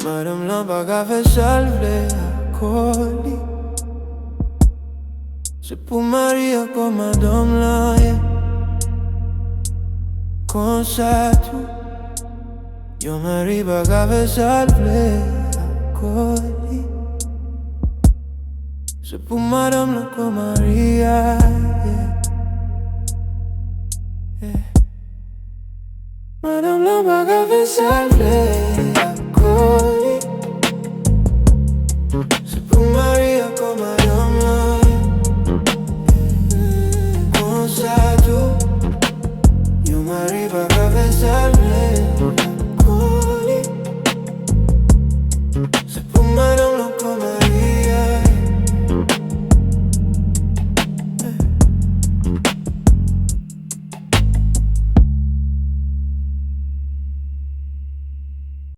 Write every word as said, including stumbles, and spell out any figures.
Madanm lan pa ka fè sa l vle ak kò li. Se pou mari a kò madanm lan ye. Konsa tou, yon mari pa ka fè sa l vle ak kò li. Se pou madanm lan kò mari a ye. Madanm lan pa ka fè sa l vle ak kò